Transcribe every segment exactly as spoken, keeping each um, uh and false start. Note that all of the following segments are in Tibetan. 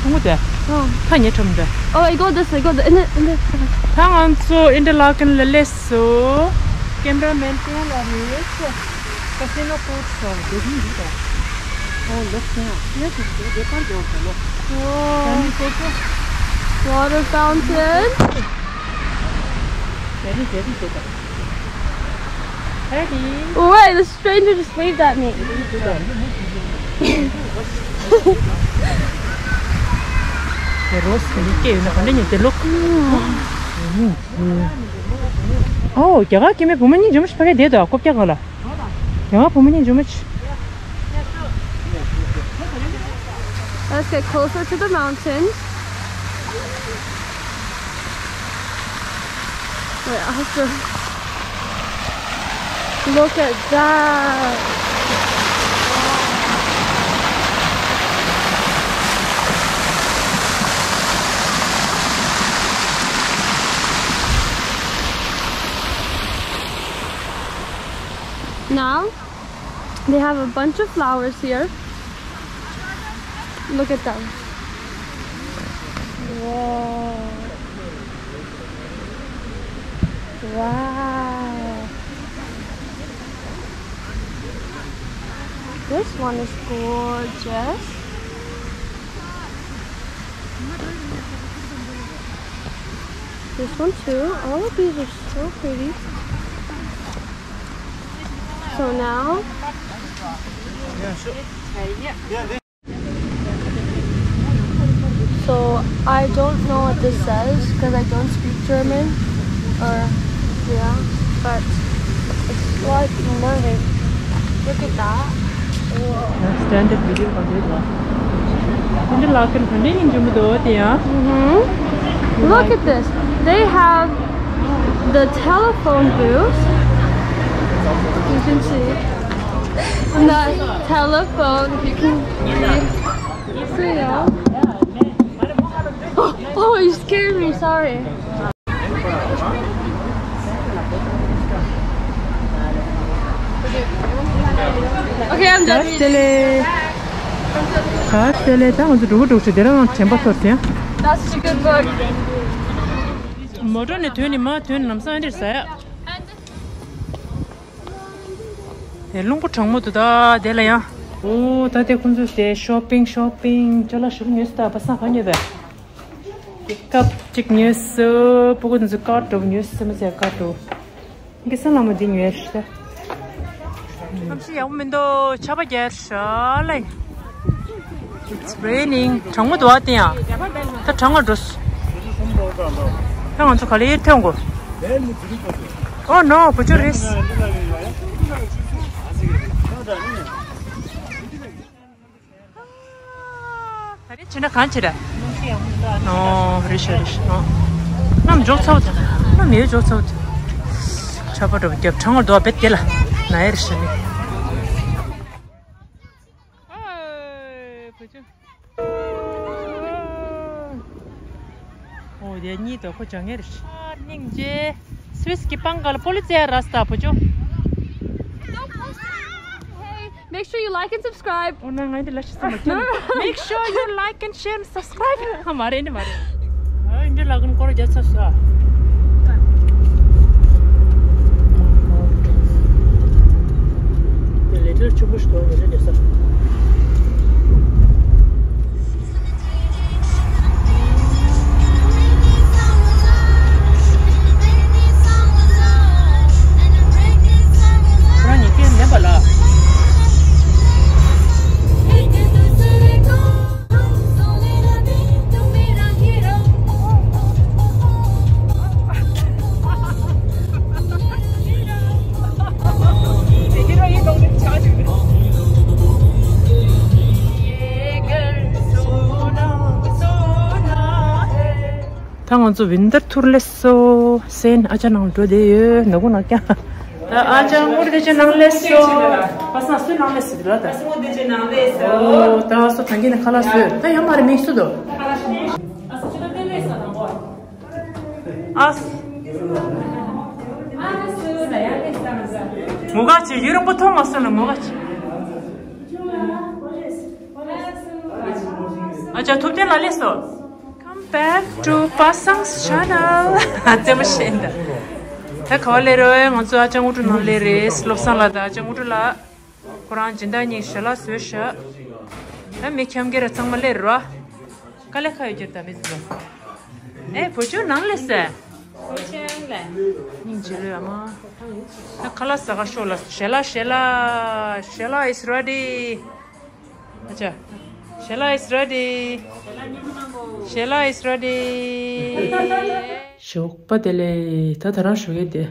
ཆུང་ངུ་དེ། ཨོ། ཁ་ཉེ་ཁྲོམ་དེ། Oh, I go this way, go the, in the, in the. ད་ང་ཚོ་ཨིན་ཏྲ་ལ་ཀན་ལ་སླེབས་སོང་། ཀེམ་ར་མེན་སྟོན་ལ་རེད། Casino Coast ལ་སྡོད་ཀྱིན་འདུག་ད། Oh, look here. Yes, it's very good. Can you take it? Water fountain. Very, very good. Ready? Wait, the stranger just waved at me. ཨོ། རྒྱ་གར་སྐྱེས་མའི་བུ་མོ་གཉིས་འཇོམས་ཕ་གི་བསྡད་དོ། ཀོ་བཀྱག་གང་ལ། རྒྱ་གར་བུ་མོ་གཉིས་འཇོམས་ཕ་གི། Let's get closer to the mountains. Wait, I have to look at that. Now, they have a bunch of flowers here. Look at them. Whoa. Wow. This one is gorgeous. This one too. All of these are so pretty. So now, so I don't know what this says because I don't speak German. Or, yeah, but it's like nothing. Look at that. Standard video content. Look at this. They have the telephone booth. You can see the telephone. You can read. So, yeah. Oh, oh, you scared me. Sorry. Okay, I'm done. ད་ང་ཚོ་འགྲོ་གི་འགྲོ་ཞིག་དེ་རང་དྲན་པ་ཚོར་ཟིན། That's such a good book. མོ་ཊ་ནས་ཐོན་ནས་མར་ཐོན་ནས་ལམ་སང་འདིར་ཟ་ཡ། དེ་རླུང་བུ་གྲང་མོ་འདུག་ད་དེ་ལ་ཡང་། ཨོ་ད་དེ་ཁོང་ཚོས་དེ་ཤོ་པིང་ཤོ་པིང་ཅ་ལག་ཞིག་ཉོས་སོང་། ད་པ་སངས་གང་ཉོས་པས། ཀབ་གཅིག་ཉོས་སོང་། སྤུ་གུ་དེ་ཚོ་ཀ་ཊོབ་ཉོས་སོང་། མི་ཚེ་ཀ་ཊོབ། གི་སང་ལ་མོ་འདི་ཉོས་ཤག་གནམ་གཤིས་ཡག་པོ་མི་འདུག་ཆར་པ་རྒྱག་ཤག་ལེ། It's raining. གྲང་མོ་འདུག་ཨ་དེ་ཡང་། ད་གྲང་ང་འགྲོ། ད་ང་ཚོ་ག་ལེར་ཐོན་དགོས། Oh no, བུ་ཆུ་རེད། ད་རེས་བྱས་ན་གང་བྱེད་ར། ཨོ་རེད་ཤག་རེད་ཤག་ཨོ། གནམ་འཇོག་ཚ་བོ། གནམ་ཡོད་འཇོག་ཚ་བོ། ཆར་པ་འདྲ་བོ་རྒྱབ་གྲང་བར་འདུག་བེད་དེ་ལ། ན་ཡ་རེད་ཤག་ནི། ཨ་བུ་ཆུ། ཨོ་དེ་གཉིས་དོ་ཁོ་བྱ་ངེར། སྙིང་རྗེ། སུད་སི་གི་པང་ག་ལ་པོ་ལི་ཙེ་ར་སྟ་བུ་ཆུ། Hey, make sure you like and subscribe. ཨོ་ན་ང་འདི་ལ་ཤི་སམ་ཀྱང་། Make sure you like and share and subscribe. ཧ་མ་རེད་འདི་མ་རེད། ཨ་འདི་ལ་གུན་སྐོར་རྒྱག་ཚར་སོང་། དེ་ལས་ཐོལ་ཆུང་པོ་ཞིག་དོར་ནས་རེད་ས། ཁོ་རང་གཉིས་ཀས་ལེན་པ་ལ། ད་ང་ཚོ་ཝིན་ཏར་ཐུར་སླེབས་སོང་། སེན་ཨ་ཅག་ནང་འགྲོ་བསྡད་ཡོད། ནག་པོ་ནག་རྐྱང་། ད་ཨ་ཅག་དངུལ་དེ་ཅན་ནང་སླེབས་སོང་། པ་སངས་སུ་ནང་སླེབས་སོང་ལ་ད། ཨོ་ད་སོ་ཐང་གི་ནས་ཁ་ལག་བཟོས། ད་ཡོད་མ་རེད། མིག་སུ་དོ། ཨ། ངོ་ག་ཅི་ཡུན་རིང་པོ་མཐོང་མ་སོང་ལ་ངོ་ག་ཅི། ཨ་ཅག་ཐུབ་བསྟན་ལགས་སླེབས་སོང་། Come back to པ་སངས་channel. ཨ་ཙེ་མ་ཤེས་ད། ད་ག་བ་སླེབས་རེད། ང་ཚོ་ཨ་ཅག་དངོས་གྲུབ་ནང་སླེབས་རེད། བློ་བཟང་ལགས་དང་ཨ་ཅག་དངོས་གྲུབ་ལགས། ཁོ་རང་སྦྱིན་བདག་གཉིས་ཞལ་ལག་བཟོས་ཤག་ད་མི་འཁྱམ་གྱི་ར་ཚང་མ་སླེབས་རོ། དཀའ་ལས་ཁག་ཡོད་ཀྱི་རེད་ད་མི་ཚོ། ཨེ་བུ་ཆུང་ནང་སླེབས་སོང་། སྙིང་རྗེ་ལོས་ཨ་མ། ད་ཁ་ལག་ཟ་ག་ཤོག་ལ། ཞལ་ལག་ཞལ་ལག་ཞལ་ལག་is ready. ཨ་ཅག་ཞལ་ལག་is ready. ཞལ་ལག་is ready. ཞོགས་པ་བདེ་ལེགས། ད་ད་རང་ཞོགས་ཡས་དེ།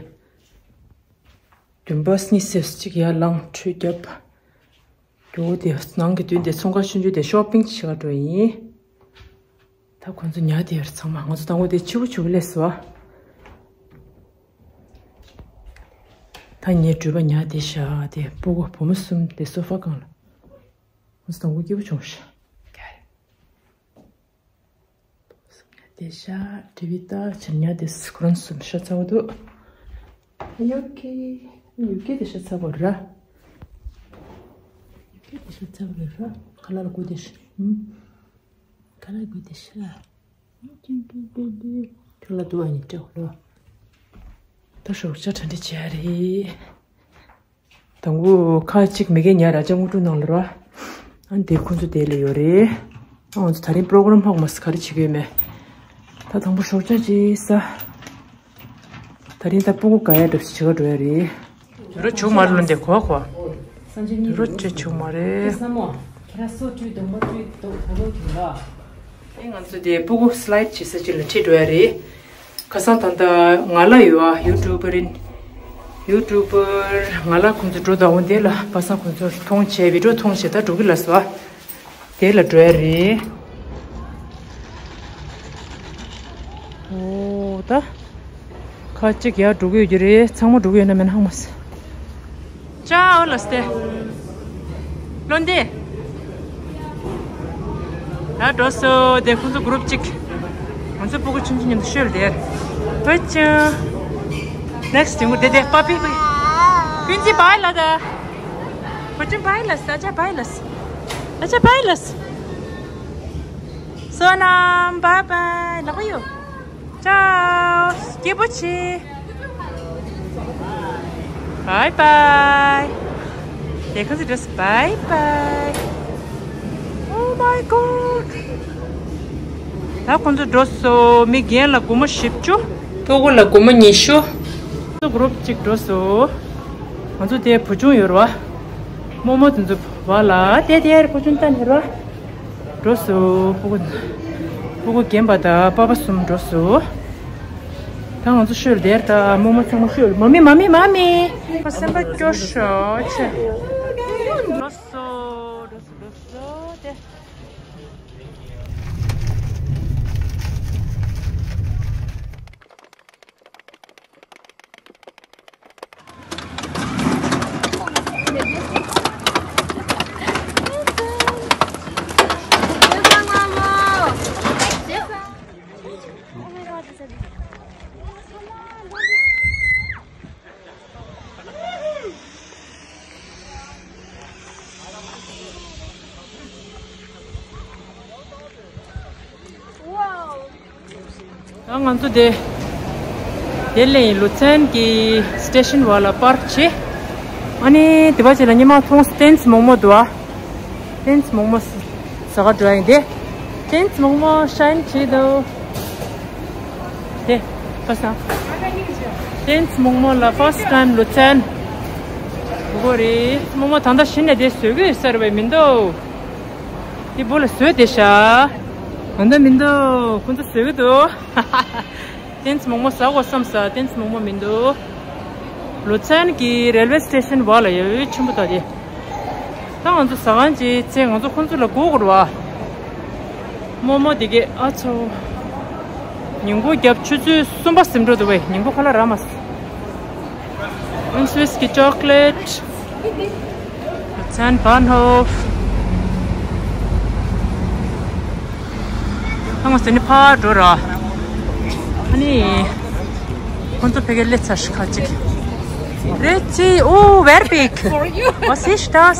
རྒྱུན་པ་སི་ནི་སེ་སི་གཅིག་ཡར་ལངས་ཁྲུས་བརྒྱབ། རྒྱུ་དེ་ནང་གི་དུས་དེ་ཚོང་ཁང་ཆུང་ཆུང་དེ་shopping བྱེད་ག་འགྲོ་ཡིན། ད་ཁོང་ཚོ་ཉལ་བསྡད་ཡོད་རེད་ཚང་མ། ང་ཚོ་དང་པོ་དེ་ཕྱི་པོ་ཕྱི་པོ་སླེབས་སོང་བ། ད་ངའི་སྤྲུལ་པ་ཉལ་བསྡད་ཤག་དེ་སྤུ་གུ་བུ་མོ་གསུམ་དེ་སོ་ཕ་སྒང་ལ། ཁོང་ཚོ་དང་པོ་སྐྱིད་པོ་བྱུང་ཤག་དེ་ཤ་དྲི་བི་ཏ་ཆེན་ཉ་དེ་སི་ཁོ་རང་གསུམ་ཤ་ཚ་བོ་འདུག་ཡོ་ཀེ་ཡོ་ཀེ་དེ་ཤ་ཚ་བོ་ར། ཡོ་ཀེ་དེ་ཤ་ཚ་བོ་ར། ཁ་ལག་དགུ་དེ་ཤ། ཁ་ལག་དགུ་དེ་ཤ། ཁ་ལག་དུ་བ་ནི་སྤྲད་ལོ། ད་ཞོགས་ཇ་གྲ་སྒྲིག་བྱས་རེད། དང་པོ་ཁ་ཅིག་མི་རྒན་ཉ་ར་ཅ་དངོས་གྲུབ་ནང་ལ་ར། ཨ་འདི་ཁོང་ཚོ་དེ་ལ་ཡོད་རེད། ཨ་ང་ཚོ་ད་རིང་པོ་རོ་གྷ་རམ་ཧ་གོ་མ་སི་ག་རེ་བྱེད་ཀྱི་ཡོད་མེད། ད་དང་པོ་ཞོགས་ཇ་ཅིག་ཟ། ད་རིང་ད་སྤུ་གུ་དགའ་ཡ་འདྲ་ཞིག་བྱེད་ག་འགྲོ་ཡ་རེད། རོ་བྱུག་མ་རུ་ལོན་དེ་གོ་གོ། རོ་བྱེད་བྱུག་མ་རེད། ཨེ་ང་ཚོ་དེ་སྤུ་གུ་སི་ལའེ་ཌི་བྱེད་ས་ཅིག་ལ་ཁྲིད་འགྲོ་ཡ་རེད། ཁ་སང་ད་ལྟ་ང་ལ་ཡོད་ཨ་ཡུ་ཊུབ་པར་ཡིན། ཡུ་ཊུབ་པར་ང་ལ་ཁོང་ཚོ་འགྲོ་དང་པོ་དེ་ལ་པ་སངས་ཁོང་ཚོ་མཐོང་བྱས་བི་ཌི་ཡོ་མཐོང་བྱས་ད་འགྲོ་གི་ལ་སོ། དེ་ལ་འགྲོ་ཡ་རེད། ཨོ་ད། ཁ་ཅིག་ཡར་འགྲོ་གི་ཡོད་ཀྱི་རེད། ཚང་མ་འགྲོ་གི་ཡོད་ན་མེད་ན་ཧང་མ་སི། ཅའོ་ལ་སྟེ། བློ་འདི། ད་འགྲོ་སོ་དེ་ཁོང་ཚོ་གུ་རུབ་གཅིག་ང་ཚོ་སྤུ་གུ་ཆུང་ཆུང་མཉམ་དུ་ཤོད་དེ། བུ་ཆུང་། next དེ་དེ་དེ་པ་པི་པི། ཀུན་ཅི་བའི་ལ་ད། བུ་ཆུང་བའི་ལ་ས་ཅ་བའི་ལ་ས། ཨ་ཅག་བའི་ལ་སི། བསོད་ནམས་བའི་བའི་ལག་པ་གཡུག་ཅའོ། སྐྱིད་པོ་བྱེད། བའི་བའི། དེ་ཁ་སི་འགྲོ་སི་བའི་བའི། Oh my god. ད་ཁོང་ཚོ་འགྲོ་སོ། མི་རྒན་ལ་སྒོར་མོ་བཞི་བཅུ། སྤུ་གུ་ལ་སྒོར་མོ་ཉི་ཤུ། ཁོང་ཚོ་གུ་རུབ་གཅིག་འགྲོ་སོ། ང་ཚོ་དེ་བུ་ཆུང་ཡོད་རེད་བ། རྨོ་མོ་དེ་ཚོ་བ་ལ་དེ་དེ་ཡར་བུ་ཆུང་ལྟ་ནི་རེད་བ། འགྲོ་སོ། སྤུ་གུ། སྤུ་གུ་རྒན་པ་དང་པ་ཕ་གསུམ་འགྲོ་སོ། ད་ང་ཚོ་ཤོད་དེར་ད་རྨོ་མོ་ཚང་མ་ཤོད། མ་མི་མ་མི་མ་མི། ཁོ་སེམས་པ་སྐྱོ་ཤོག་ཆེ། འགྲོ་སོ། འགྲོ་སོ་འགྲོ་སོ་དེ། ད་ང་ཚོ་དེ་དེ་ལས་ལུ་ཚན་གྱི་སི་ཊེ་ཤན་བར་ལ་པར་ཀི་བྱས། ཨ་ནི་དེ་བ་ཅིག་ལ་ཉི་མ་མཐོང་སི་ཊེན་ཊི་མོག་མོག་འདུག་ཨ། ཊེན་ཊི་མོག་མོག་ཟ་ག་འགྲོ་ཡ་ཡིན་དེ། ཊེན་ཊི་མོག་མོག་ཤ་ཡིན་བྱེད་འདུག་དེ་ཁ་སང་། ཊེན་ཊི་མོག་མོག་ལ་ཕར་སི་ཊི་ཊེམ་ལུ་ཚན། གོ་རེད། མོག་མོག་ད་ལྟ་གཞི་ནས་དེ་བཟོ་གི་ཡོད་ས་རེད་པས་མི་འདུག་དེ་བུ་ལ་བཟོས་བསྡད་ཤག་ད་ལྟ་མི་འདུག་ཁོ་ཚོ་བཟོ་གི་འདུག་ཊེན་ཊི་མོག་མོག་ཟ་དགོས་བསམ་ས། ཊེན་ཊི་མོག་མོག་མི་འདུག་ལུ་ཚན་གྱི་རེལ་ཝེ་སི་ཊེ་ཤན་བར་ལ་ཡ་ཡོད་ཆེན་པོ་ད་དེ། ད་ང་ཚོ་ཟ་ཁང་ཅིག་ཚེ་ང་ཚོ་ཁོང་ཚོ་ལ་སྒུག་དགོས་རེད་བ། མོག་མོག་དེ་གས་ཨ་ཚོ། ཉིན་གུང་རྒྱབ་ཆུ་ཚོད་གསུམ་པ་ཟིན་འགྲོ་འདུག་པས། ཉིན་གུང་ཁ་ལག་རག་མ་སོང་། ཨན་སུ་ཝིས་ཀྱི་ཅོག་ལེ་ཊི། ལུ་ཚན་བཱན་ཧོབ། ཨ་ང་ཚོ་ནི་ཕར་འགྲོ་ར། ཨ་ནི། ཁོང་ཚོ་ཕ་གིར་སླེབས་ཚར་ཤག་ཁ་ཅིག་རེད་ཅི། Oh, very big. For you. Was ist das?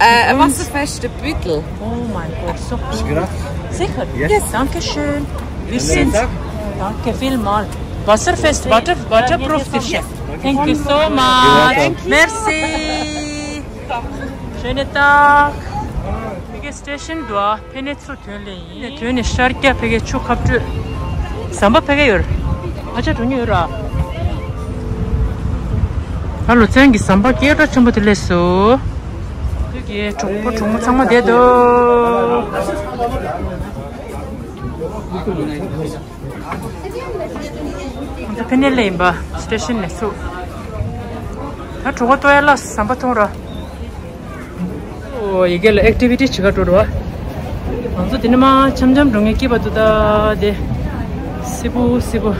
Äh, ein wasserfester Büdel. Oh mein Gott, so cool. Ist gerade. Sicher? Yes. Danke schön. Wir sind. Danke vielmals. Wasserfest, Butter, Butterproof Tisch. Thank you so much. Merci. Schönen Tag. ཕ་གི་སི་ཊེ་ཤན་འདུག་ཕ་གི་ནས་ཚུར་ཐོན་ལེ་ཡིན། ཐོན་ནས་ཤར་རྒྱག་ཕ་གི་ཆུ་ཁ་སྤྲོད། ཟམ་པ་ཕ་གི་ཡོད་ར། ཨ་ཅག་འགྲོ་མྱོང་ཡོད་ར། ད་ལོ་ཚན་གྱི་ཟམ་པ་སྐད་གྲགས་ཆེན་པོ་དེ་སླེབས་སོང་། ཕ་གི་གྲོགས་པོ་གྲོགས་མོ་ཚང་མ་བསྡད་འདུག་ང་ཚོ་ཕ་གི་ནས་སླེབས་ཡིན་པ། སི་ཊེ་ཤན་ནས་ཚུར། ད་གྲོད་ཁོག་ལྟོགས་ཡ་ལ་ཟམ་པ་མཐོང་ར། ཨོ། ཡ་གི་ལ་ཨེག་ཊི་བི་ཊི་བྱེད་ག་འགྲོ་ར། ང་ཚོ་དེ་ནས་མར་འཆམ་འཆམ་འགྲོ་མཁན་སྐྱིད་པ་འདུག་ད་དེ། སིབ་པོ་སིབ་པོ།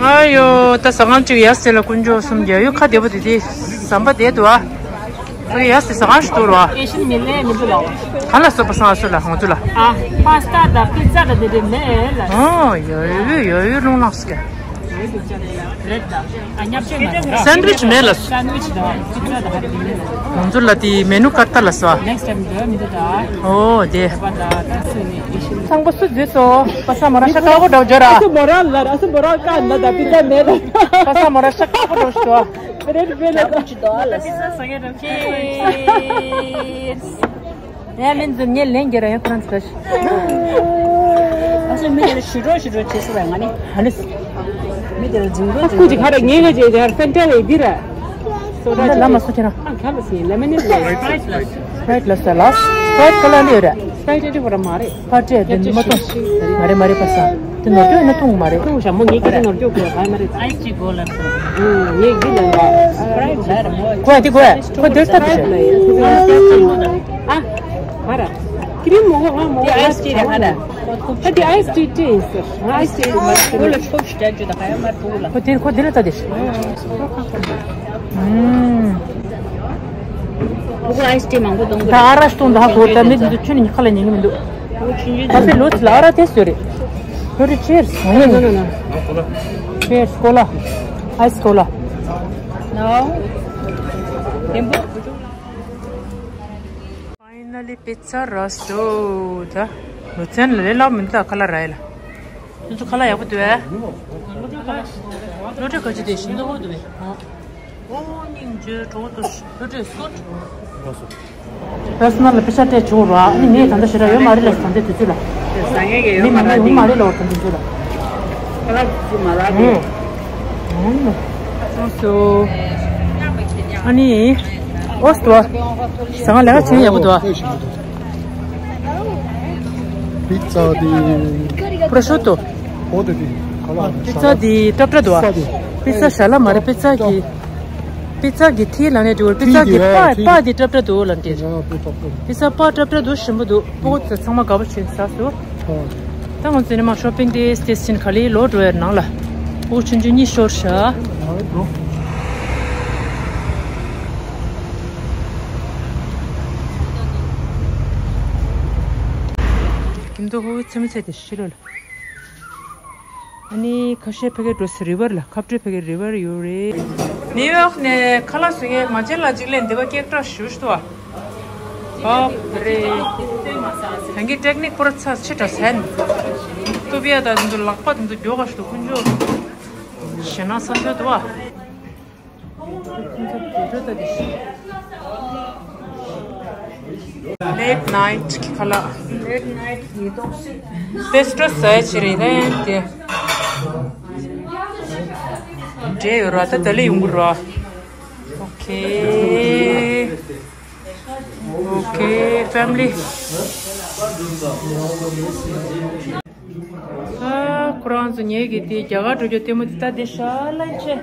ཨ་ཡོ། ད་ཟ་ཁང་གཅིག་ཡ་སེ་ལ་དཀོན་མཆོག་གསུམ་རྒྱ་ཡུལ་ཁ་བདེ་པོ་དེ་དེ་ཟམ་པ་བསྡད་འདུག་ཨ། ཨ་ཡ་སེ་ཟ་ཁང་ཞིག་འདུག་ར། ཨེ་ཤི་ཡན་མི་ལས་མི་འདུག་ལ། ག་ལ་སོ་པ་སང་ཨ་སུ་ལ་ཧོང་ཚུ་ལ། ཨ། པ་སི་ཏ་དང་པི་ཛ་དང་དེ་འདྲ་མེད་ལ། ཨོ། ཡ་ཡུལ་ཡ་ཡུལ་ལུང་ལངས་ཀྱི། རེད་ད། ཨ། ཉབ་ཆེ་མ་རེད། སན་ཌི་ཝིཆ་མེད་ལ། སན་ཌི་ཝིཆ་དང་པི་ཛ་དང་ཧ་རི་མེད་ལ། ང་ཚོ་ལ་དེ་མེ་ནུ་ཀར་ཏ་ལ་སོ། ནེགསི་ཊའིམ་འདོད་མི་འདུག་ད། ཨོ་དེ། ད་ད་སུ་ནི་ཨེ་ཤི་ཡ། ཚང་པོ་སུ་འཛུལ་སོང་། པ་སངས་མོ་རང་ཤ་དཀར་པོ་འདྲ་བོ་བརྗོད་ར། ཨ་སུ་མོ་རང་ལ་ཨ་སུ་མོ་རང་ཀ་ན་ད་པི་ཛ་མེད་ལ། པ་སངས་མོ་རང་ཤ་དཀར་པོ་འདྲ་བོ་ཞིག་འདུག་ཨ། རེད་རེད་ལ། ད་པི་ཛ་ཟ་གི་ར། ཅི། ཡ་མིན་འཛུམ་ངས་ལན་རྒྱག་ར་ཡ་ཁོ་རང་ཚོ་ལ། ཨ་སུ་མི་དེ་ལ་ཞུ་རོགས་ཞུ་རོགས་བྱེད་སོང་བས་ང་ནི། ཧ་ལས། མི་དེ་ལ་འཛུམ་རོགས་འཛུམ་རོགས་ཁུ་ཅི་ཁ་ར་ངེས་ངེས་བྱས་ཡར་སེན་ཊར་ལ་འདི་ར། སོ་ད་ལ་མ་སོ་ཁྱེད་རང་། ཨ་ཁ་ལ་སི་ལེ་མོ་ནེ་ཌི་ལ། སི་པ་རའིཊ་ལ་སི་པ་རའིཊ་ལ་སི་ལ་སི་པ་རའིཊ་ཁ་ལ་འདི་ཡོད་ར། སི་པ་རའིཊ་འདི་འདི་མ་གཏོང་། མ་རེད་མ་རེད་པ་སངས། འདི་ནོར་འཁྲུལ་ཡིན་ན་གཏོང་གི་མ་རེད། གཏོང་བཞག་མོ་ངེད་ཀྱི་ནོར་འཁྲུལ་དགོས་ག་མ་རེད། ཨའི་སི་ཊི་གོ་ལ་སོང་། ངེད་ཀྱི་ལ་ལ། གོ་ཡ་འདི་གོ་ཡ། ཁོ་འདིར་ལྟ་དུས། ཨ། མ་ར། ཀི་རིམ་མོ་གོ་ང་མོ་གོ་ཨའི་སི་ཊི་རེད་ཧ་ད། ཨ་འདི་ཨའི་སི་ཊི་ཊི་ཡིན་ཟེར། ང་ཨའི་སི་ཊི་མ་ཁོ་ལ་ཆོབ་ཞིག་སྤྲད་རྒྱུ་ད་ག་ཡ་མ་ཐུག་ལ། ཁོ་འདིར་ཁོ་འདིར་ལྟ་དུས། ཨུམ། ཁོ་ཨའི་སི་ཊི་མང་པོ་གཏོང་གི་ད་ཨ་ར་གཏོང་ད་ཧ་གོ་ད་མི་འདི་ཚོ་ཁྱོད་ནི་ཁ་ལ་ཉན་གི་མི་འདུག་ད་ཚེ་ལོ་ཚེ་ལ་ཨ་ར་དེ་སུ་རེད། ལོ་རེ་ཆེར་སོང་ངས་ནོ་ནོ་ནོ། ཆེར་ཀོ་ལ། ཨའི་སི་ཀོ་ལ། ནོ། དེ་འབུ། ཕའི་ནལ་ལི་པི་ཛ་རག་སོང་། ད་ལོ་ཚན་ལ་ལས་སླ་པོ་མི་འདུག་ད་ཁ་ལག་རག་ཡ་ལ། ཁྱོད་ཚོ་ཁ་ལག་ཡག་པོ་འདུག་ཨེ། བློ་གྲོས་ག་ཅི་དེ་ཞིམ་མདོག་པོ་འདུག་ཨེ། ཨོ་སྙིང་རྗེ་གྲོགས་པོ་ཚོ། བློ་གྲོས་སྐུ། པར་སོ་ནལ་ལ་པེ་ས་སྤྲད་ཆོག་ར། ཨ་ནི་ངས་ད་ལྟ་ཞེ་དྲག་ཡོད་མ་རེད་ལ། ད་ལྟའི་དུས་ཚོད་ལ་ཟ་ངེས་ཀྱི་ཡོད་མ་རེད། མི་མང་པོ་ཡོད་མ་རེད་ལ། ད་ལྟའི་དུས་ཚོད་ལ། ཁ་ལག་ཚོ་མ་རག་གི། ཨུམ། ཨ་ནི། ཨོ་སྟོ། ཟ་ཁང་ལས་ཀ་བྱེད་ཡག་པོ་འདུག་ཨ། པི་ཙ་དེ། པྲོ་ཤོ་ཏོ། ཨོ་དེ་དེ། ག་ལ། པི་ཙ་དེ་ཏྲབ་ཏྲ་འདུག་ཨ། པི་ཙ་ཞལ་ལག་མ་རེད། པི་ཙ་གི། པི་ཙ་གི་ཐིག་ལ་ནས་འདུག་པི་ཙ་གི་པ་པ་དེ་ཏྲབ་ཏྲ་འདུག་ལ་འདི། པི་ཙ་པ་ཏྲབ་ཏྲ་འདུག་ཞིམ་པོ་འདུག་སྤུ་གུ་ཚོ་ཚང་མ་དགའ་པོ་བྱས་ཟ་སོང་། ད་ང་ཚོ་ནི་མ་ཤོ་པིང་དེ་སྟེ་སིན་ག་ལེ་ལོ་འགྲོ་ཡར་ནང་ལ། སྤུ་གུ་ཆུང་ཆུང་གཉིས་ཤོར་ཤག་ཀིན་ཏུ་ཧུ་ཚེམ་ཚེ་དེ་ཤི་རོ་ལ། ཨ་ནི་ཁ་ཤས་ཕ་གིར་འགྲོ་ས་རི་ཝར་ལ། ཁ་སྤྲོད་ཕ་གིར་རི་ཝར་ཡོད་རེད། ནིའུ་ཡོག་ནས་ཁ་ལག་བཟོ་མཁན་མ་བྱན་ལགས་གཅིག་སླེབས། འདི་པར་སྐད་གྲགས་ཞུ་ཞུ་ཏོ། ཨོ་རེད། ད་གིན་ཊེག་ནིག་པོ་ར་ཚ་ཆེ་དྲགས་ཟན། ཏུ་བི་ཡ་ད་འདི་ལག་པ་འདི་མགྱོགས་ག་ཞུ་ཏོ་ཀུན་འཇོག་ཞེ་ན་ས་འཇོག་ཏོ་བ། Late night གི་ཁ་ལག། Late night གི་ཏོག་ཙམ། པེ་སི་ཊི་རི་ཟ་ཡ་ཅིག་རེད་ད་དེ། འདྲེ་ཡོད་ར་ད་ད་ལེ་ཡོང་གི་ར། Okay. Okay, family. ཨ། ཁོ་རང་ཚོ་ངེད་ཀྱི་དེ་རྒྱ་གར་འགྲོ་རྒྱུ་ལྟད་མོ་དེ་ལྟ་དེ་ཤ་ལན་ཆེ།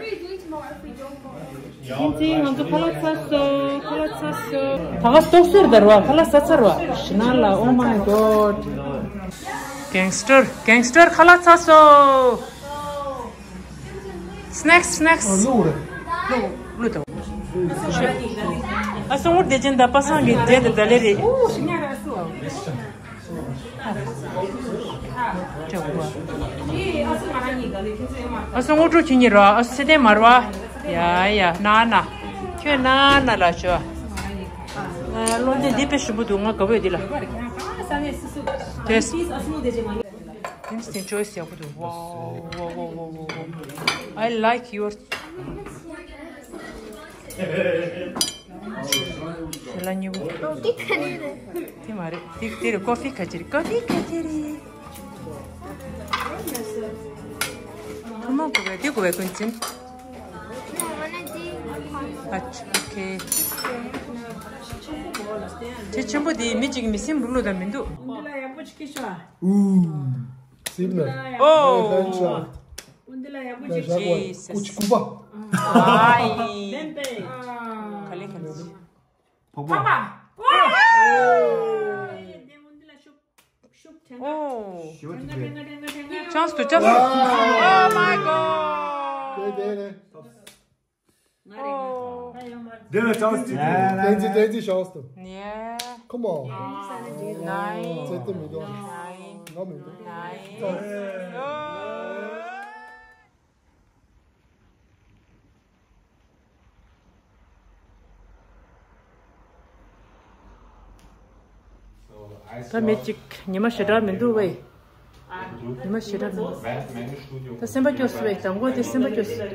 ཁྱིམ་མཚེས་ང་ཚོ་ཁ་ལག་ཚར་སོང་། ཁ་ལག་ཚར་སོང་། ད་ག་ཏོག་སེར་དར་བ་ཁ་ལག་ས་ཚར་བ་ཞི་ན་ལ། Oh my God. Gangster, gangster ཁ་ལག་ཚར་སོང་། Snacks, snacks. ཨ་ལུ་རེད། ལུ་ལུ་དང་། ཨ་སོང་བར་བདེ་ཆེན་དང་པ་སངས་ཀྱི་འབྲས་དང་ད་ལེ་རེད། ཨ་སོང་དངོས་གྲུབ་ཁྱེད་གཉིས་ར། ཨ་སོང་ཚེ་བརྟན་མ་ར་བ། ཡ་ཡ། ན་ན། ཁྱོད་ན་ན་ལ་ཤོག་ང་བློ་འདི་འདི་དཔེ་ཞིམ་པོ་འདུག་ང་དགའ་པོ་ཡོད་འདི་ལ། དེས། Instant choice ཡག་པོ་འདུག Wow, wow, wow, wow, wow, wow. I like your. ཞལ་ལག་གཉིས་པོ། དེ་མ་རེད། དེ་དེ་རེད། ཀོ་ཧྥི་ཁ་ཅིག་རེད། ཀོ་ཧྥི་ཁ་ཅིག་རེད། ཁོ་མོ་དགོས་པས་དེ་དགོས་པས་ཀུན་འཛིན། ཨ་ཨོ་ཁེ། དེ་ཆེན་པོ་དེ་མི་གཅིག་མི་སེམས་རུ་ལུ་དང་མི་འདུག་འདི་ལ་ཡག་པོ་ཅིག་སྐྱེས་ཤོག་ཨ། ཨུ། སིམ་ལ། ཨོ། ལན་ཤ། འདི་ལ་ཡག་པོ་ཅིག་ལན་ཤ་ཀུ་ཅི་ཀུ་པ། ཨའི། ལེན་པས། ག་ལེ་ག་ལེ། ཕག་པ། ཕག་པ། ཨོ། འདི་ལ་ཤུགས། ཤུགས་ཐེངས། ཨོ། ཞི་བ་ཐེངས་པས། ཐེངས་ཀ་ཐེངས་ཀ་ཐེངས་ཀ། Chance to chance to. Oh my god. དེ་དེ་རེད། ང་རེད་ང་། ད་ཡོང་མ་རེད། དེ་ལ་ཅང་སི་ཅིག་དེ་བསྟན་འཛིན་བསྟན་འཛིན་ཤོག་སྟོ། ནེ། Come on. ནའི། ཙེ་ཏི་མི་འདུག་ནའི། ང་མི་འདུག་ནའི། ད་མི་གཅིག་ཉི་མ་ཞེ་དྲག་མི་འདུག་བས། ཉི་མ་ཞེ་དྲག་མི་འདུག་ད་སེམས་པ་སྐྱོ་སོང་བས། དང་པོ་དེ་སེམས་པ་སྐྱོ་སོང་།